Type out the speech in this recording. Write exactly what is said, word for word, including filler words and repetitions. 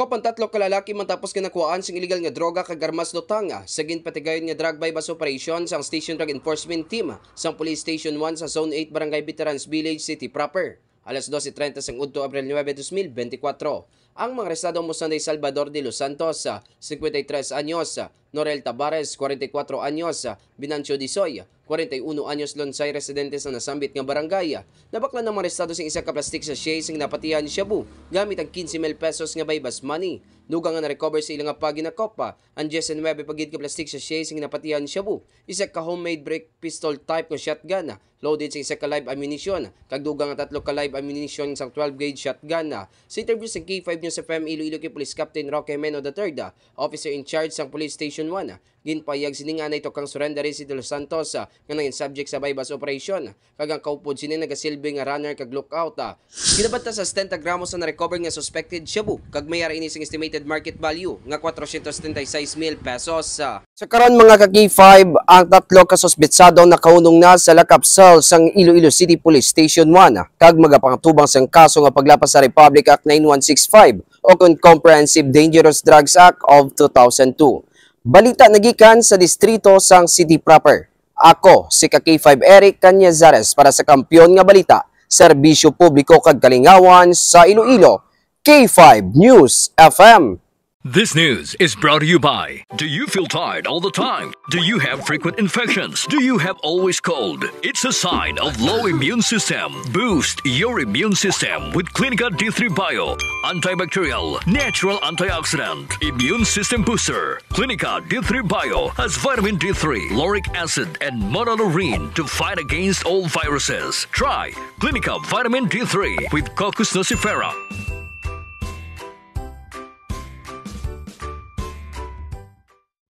Ang tatlo ka lalaki matapos nga nakuhaan sing illegal nga droga kag armas lutang sa ginpatigayon nga drug buy-bust operation sang Station Drug Enforcement Team sang Police Station one sa Zone eight, Barangay Veterans Village, City Proper, alas dose treinta sang udto, Abril nuebe, dos mil benti kwatro. Ang mga arestado amo sanday Salvador de los Santos, ah, cincuenta y tres anyos, ah, Norel Tabares, cuarenta y cuatro anyos, ah, Binancio Disoy, cuarenta y uno anyos, Lonsay, residente sa nasambit nga barangay. Nabaklan ang mga arestado sing isa ka plastic sachet sing napatihan shabu gamit ang quince mil pesos nga buy-bust money. Dugang nga na-recover sa ila nga paginakopa ang diyes nuebe pa gid ka plastic sachet sing napatihan shabu, isa ka homemade brick pistol type nga shotgun, loaded sa isa ka live ammunition, kag dugang nga tatlo ka live ammunition sang twelve gauge shotgun. Sa interview sa K five News F M Iloilo kay Police Captain Roque Meno the third, officer in charge sang Police Station one, ginpahayag sini nga naay tukang surrender si De Los Santos, ah, nga nangin subject sa buy-bust operation, kag ang kaupod sini nagasilbi nga runner kag lookout, ah. Ginabanta sa setenta gramos ang na-recover nga suspected shabu, kag may ara ini sing estimated market value nga cuatrocientos setenta y seis mil pesos, ah. Sa karon, mga ka-K five, ang tatlo ka suspetsado nakahunong na sa lock-up cell sang Iloilo City Police Station one, kag magapangatubang sang kaso nga paglapas sa Republic Act nine one six five o kon Comprehensive Dangerous Drugs Act of two thousand two. Balita nagikan sa distrito sang City Proper. Ako si ka-K five Eric Cañizares para sa Kampiyon nga Balita, Serbisyo Publiko kag Kalingawan sa Iloilo, K five News F M. This news is brought to you by. Do you feel tired all the time? Do you have frequent infections? Do you have always cold? It's a sign of low immune system. Boost your immune system with Clinica D three Bio. Antibacterial, natural antioxidant, immune system booster. Clinica D three Bio has vitamin D three, lauric acid, and monolaurin to fight against all viruses. Try Clinica Vitamin D three with Cocos nucifera.